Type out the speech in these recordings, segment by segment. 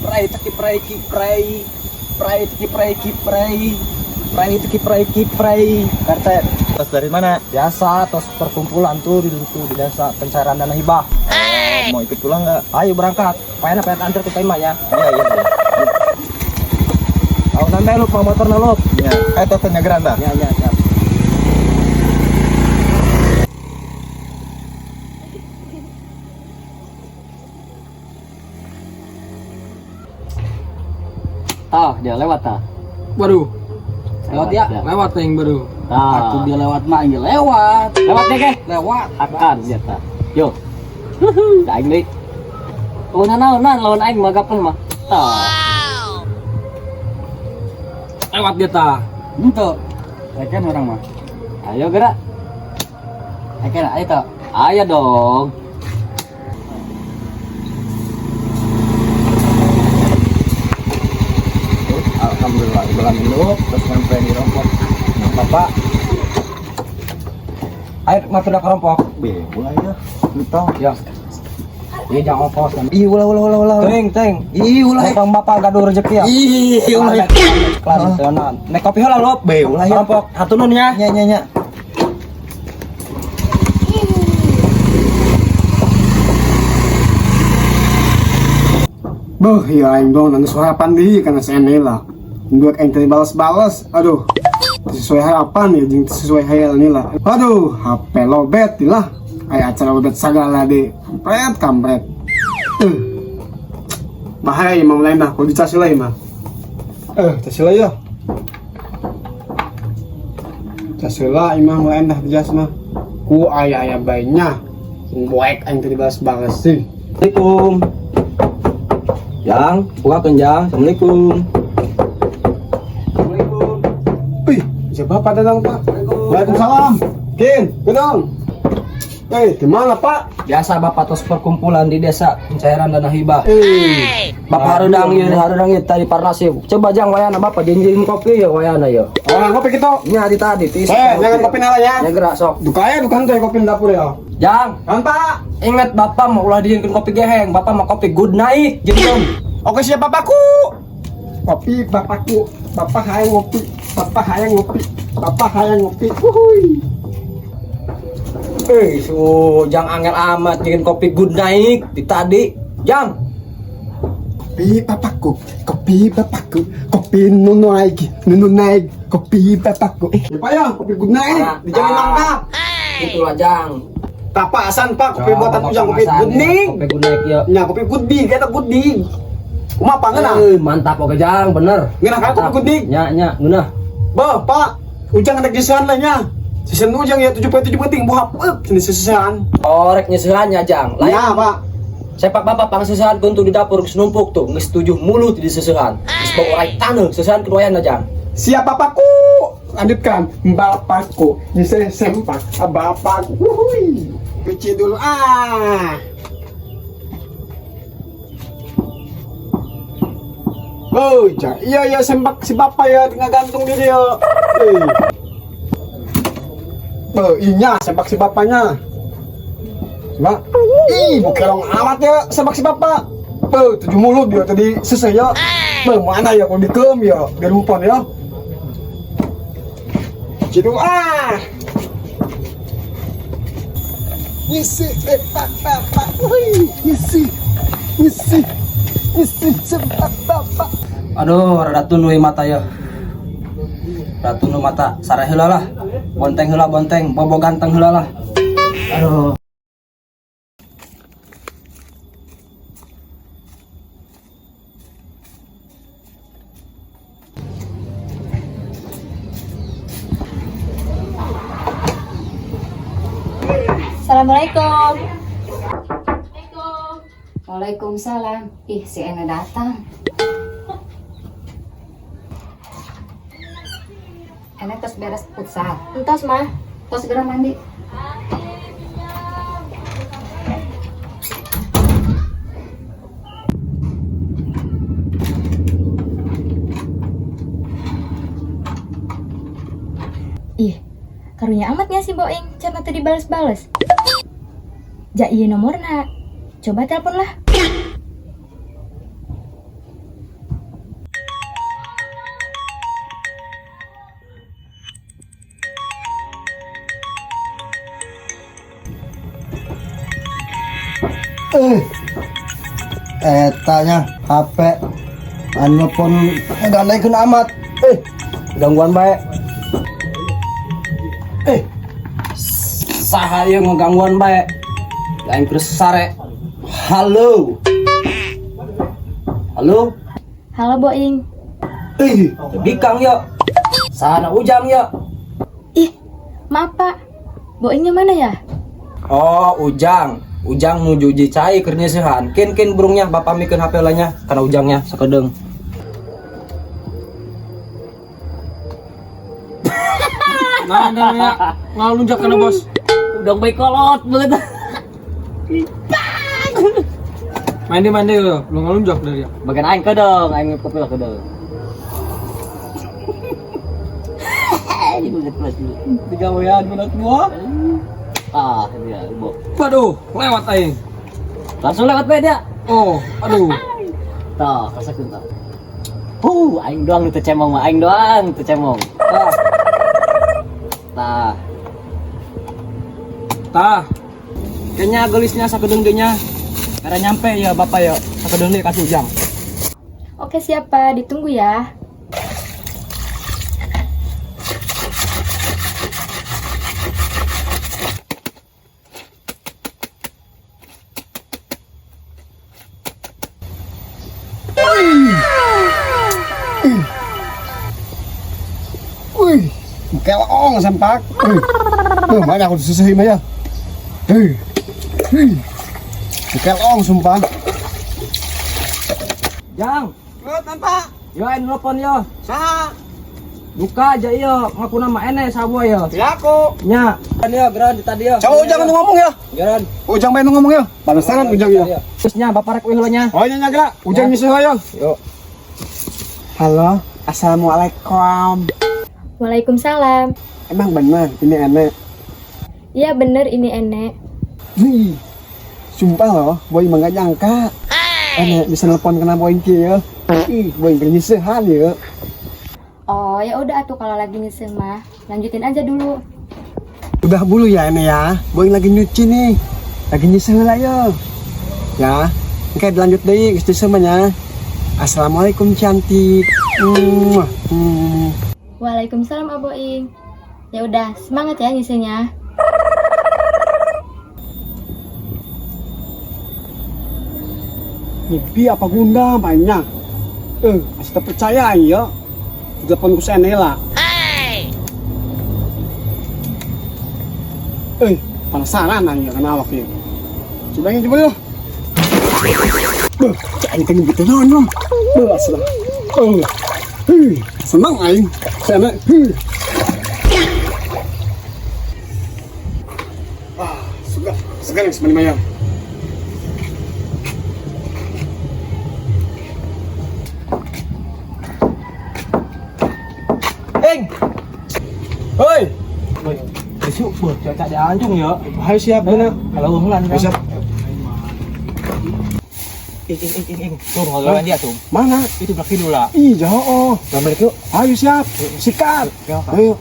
Pray teki pray ki pray. Pray teki pray ki pray. Pray teki pray ki pray. Kartet. Tos dari mana? Biasa tos perkumpulan tuh di situ di desa pencairan dana hibah. Oh, mau ikut pulang nggak? Ayo berangkat. Payah pengen antar ke tema ya. Iya. Tahu nanti lu mau motor lu. Iya. Eh, tos nyegeran dah. Ya ya siap. Tah, dia lewat tah. Waduh. Lewat ya, ya. Lewat yang baru. Tah. Aku dia lewat mah ini lewat. Lewat deh, ke. Lewat. Akan dia tah. Yo. Da aing deui. Oh, naon lawan aing mah gapel mah. Tah. Lewat dia tah. Ente. Kan orang mah. Ayo gerak. Ayo ayo tah. Ayo dong. Alhamdulillah, bulan dulu terus sampai di rompok. Nah, Bapak, Ayo masuk ke kelompok. be, mulai ya. Entah. Ya. Iya jangan ongkos. Ih, ulah ulah ulah ulah. Teng teng. Ih, ulah. Bang bapak gaduh rezeki ya. Ih, ulah. Kelas tenan. Nek kopi heula lu. Be, ulah ya. Kelompok hatunun ya. Nya nya nya. Beuh, ya aing dong nangis harapan deui kana si Ene lah. Duit aing teh balas-balas. Aduh. Teu sesuai harapan ya jeung teu sesuai hayal ni lah. Aduh, HP lobet lah. Aya acara lobet sagala deui. Kampret, kampret. Bahaya ieu mah lain lah, kudu dicas heula ieu mah. Cas heula ya. Cas heula ieu mah lain dah dicas mah. Ku aya-aya bae nya. Boek aing teh dibalas-balas sih. Assalamualaikum. Jang, buka kenjang. Assalamualaikum. Assalamualaikum. Wih, siapa Pak datang Pak? Waalaikumsalam. Kin, gedong. Di mana Pak? Biasa bapak tos perkumpulan di desa pencairan dana hibah. Eh, Bapak harudang ieu tadi parnasi. Coba jang wayana bapak janjiin kopi ya wayana ya. orang kopi kita. Nya di tadi tis. Jangan kopi nala ya. Ya gerak sok. Duka ya, duka tuh kopi di dapur ya. Jang, Kan Pak? ingat bapak mau ulah dijieunkeun kopi geheng, bapak mau kopi good night jeung. Oke siap bapakku. Kopi bapakku, bapak hayang ngopi, bapak hayang ngopi, bapak hayang ngopi. Wuhui. So jang angel amat nyieun kopi good night di tadi. Jang, Kopi bapakku, kopi bapakku, kopi nunu naik, nunu naik, kopi bapakku. Ya Pak ya, kopi good night, dijamin mantap. Itulah jang. Tapasan Pak, kopi buatan ujang, kopi good night. Kopi good night ya. Ya, kopi good big, eta good big. Kumaha pangeuna? Mantap oke jang, bener. Ngeunah kan kopi good big? Nya nya ngeunah. Bah, Pak, ujang ada geseran lah nya. Season ujang ya 7.7 penting buah ini sesean. Orek nyesehannya jang. Lain Ya, Pak. Sepak bapak pangsesehan kuntu di dapur geus numpuk tuh, geus tujuh mulut di sesehan. Geus bau orai taneuh sesehan keduayan jang. Siap bapakku. Lanjutkan, bapakku. Nyese sempak, bapakku. Wuhui. Cuci dulu ah. Oh, iya ya sempak si bapak ya tinggal gantung di dia. Eh. Oh, iya sempak si bapaknya. Coba. Ih, bukelong amat ya sempak si bapak. Oh, tujuh mulut dia tadi selesai ya. Beuh, mana ya kalau dikem ya, di rumpon ya. Cuci dulu ah. Ngisi, pak, pak, pak, wuih, ngisi, ngisi, ngisi, sempak, bapak. Aduh, rada tunduh mata ya. Rada tunduh mata, sare heula lah. Bonteng heula bonteng, bobo ganteng heula lah. Aduh. Assalamualaikum. Waalaikumsalam. Ih, si Ena datang. Ena tos beres futsal. Entos mah. Tos segera mandi. Ih, karunya amatnya si Boing, chat teu dibales-bales. Ja ieu nomorna. Coba telepon lah. Etanya HP anu pun gandaikeun amat. Gangguan bae. Eh, saha ieu ngegangguan bae? Aing terus sare. Halo. Halo. Halo Boing. Ih, bikang yo. Sana Ujang yo. Ih, maaf Pak. Boingnya mana ya? Oh, Ujang. Ujang nuju uji cai keur nyeusehan. Kin kin burungnya bapak mikeun HP lah nya kana Ujangnya sakedeung. Nah, nah, ya. Ngalunjak kana bos. Udah baik kolot banget. Mandi mandi lo, lu ngalunjak dari ya. Bagian aing kedeng, aing kopi lah kedeng. Ini banget mas dulu. Digawean budak gua. Ah, dia ibu. Waduh, lewat aing. Langsung lewat beda. Oh, aduh. Tah, kasakeun tah. Aing doang nu teu cemong mah, aing doang teu cemong. Tah, Tah. tah. Kayaknya gelisnya sakedeung deui nya. Karena nyampe ya bapak ya sakedeung deui ka si Ujang. Oke siapa? Ditunggu ya. Wih, kelong sempak. Wih, mana aku disusuhi mah ya. Hei, hei, kelong sumpah. Jang. Yo aing nelpon yo. Saha? Buka aja iyo, ngaku nama ene sabu yo. Aku. Nya, kan yo geran di tadi yo. Coba Ujang nu ngomong ya. Geran. Ujang main nu ngomong ya. Balasan Ujang ya. Terus nya bapak rek heula nya. Oh nya nya gerak. Ujang nyusuh ya. Yo. Halo, assalamualaikum. Waalaikumsalam. Emang bener ini enek. Iya bener ini Enek. Wih, sumpah loh, boy emang gak nyangka. Enek bisa nelpon kena boy ya. Ih, boy nyusuhan ya. Oh ya udah atuh kalau lagi nyesel mah lanjutin aja dulu. Udah bulu ya Enek ya. Boy lagi nyuci nih. Lagi nyusuh lah yo. Ya, oke dilanjut deh geus nyusuh mah nya. Assalamualaikum cantik. Muah. Hmm. Waalaikumsalam Aboing. Ya udah semangat ya nyusunya. Mimpi apa gunda mainnya? Masih terpercaya ya. Telepon ku lah. Penasaran aja karena awak ya. Coba ini coba ya. Beuh, aing teh gitu naon dong. Beuh, asal. Senang aing. Sana. Ah, suka, suka yang sebenarnya. Ing. Hoi. Besok buat cuaca di anjung ya. Ayo siap bener. Kalau ulang Ayo siap. Ing ing ing ing ing. Tuh ngobrol dia tuh. Mana? Itu belakang dulu lah. Ih, jauh. Oh. Gambar itu. Ayo siap. Sikat. Ayo.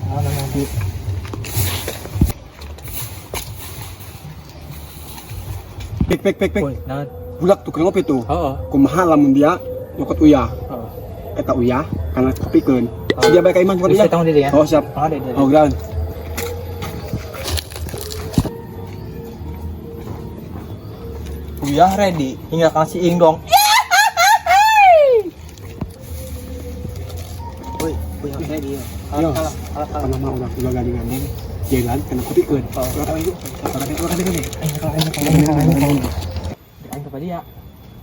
Pik pik pik pik. Nah. Budak tukang ngopi tuh. Heeh. Kumaha lamun dia nyokot uyah. Heeh. Eta uyah karena kopikeun. Dia baik ka imah nyokot Bisa uyah. tanggung diri ya. Oh, siap. Oh, ada, ada. Oh, geran. Uyah ready, hingga kasih ing dong. Woi, uyah ready ya. Yo. Kalah, kalah, kalah. Apa nama udah udah gandeng-gandeng jalan kena kopikeun. Ulah tahu ieu. Ulah gandeng-gandeng. Aing kalah, aing kalah, aing kalah, aing kalah. Aing kepada dia.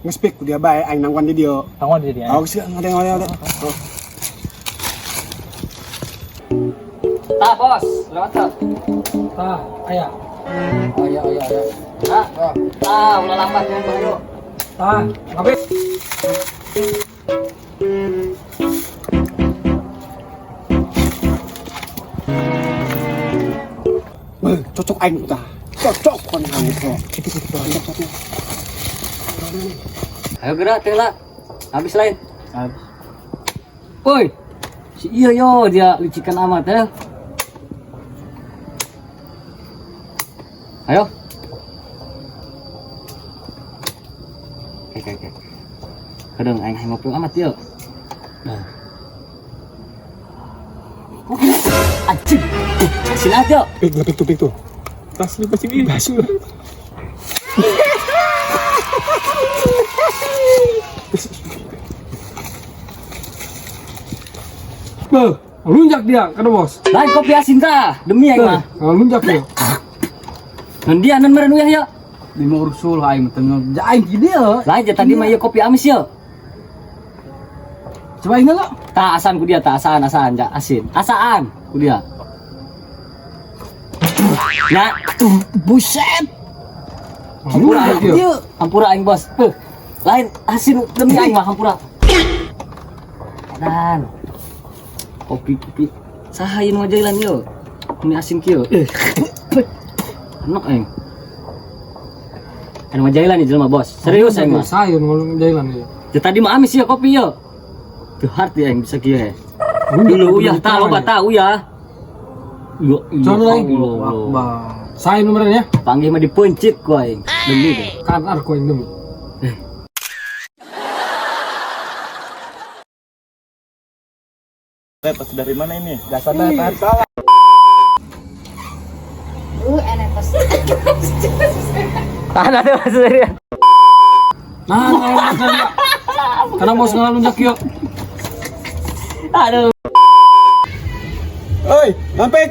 Ngespik ku dia bae aing nangguan di dieu. Tanggung di dia. Oh, sih ngadeng ngadeng. Oh. Tah, bos, lewat tah. Tah, aya. Aya aya aya. Tah. Tah, ulah lambat jangan bahayo. Tah, ngapain? Beuh, cocok aing tah. Cocok kon aing teh. Ayo gerak teh lah. Habis lain. Habis. Woi. Si iya yo dia licikan amat ya. Ayo. Kadang aing hayang ngopi amat yeuh. Nah. Anjing. Asin aja. Pik, pik tuh, pik tuh. Tas lu pasti basuh. Beuh, lunjak dia, kada bos. Lain kopi asin tah, demi aing mah. Lunjak dia. Nun dia nun meureun uyah yeuh. Lima urusul aing teh aing kieu dia. Lain ja tadi mah ieu kopi amis yeuh. Coba aing lah. Tah asan ku dia tah asaan asaan ja asin. Asaan ku dia. Nah, Buset. hampura aing. Hampura aing bos. Beuh. Lain asin demi aing mah hampura. Dan kopi kopi. Saha ieu nu ngajailan ieu? Ini asin kieu. Enak aing. Anu ngajailan ieu jelema bos. Serius aing mah. Saya nu ngajailan ieu. Ya tadi mah amis ya kopi yo. Tuh hati aing bisa kieu he. Dulu uyah tah loba tah uyah. Ya Coba lagi. Allah. Saya nomornya ya. Panggih mah dipencit ku aing. Demi deh. Kan aku yang demi. Pas dari mana ini? Enek tos. Tahan ada maksud dia. Nah, nah, nah, nah. Karena bos ngalunjak yuk. Aduh. Oi, mampek.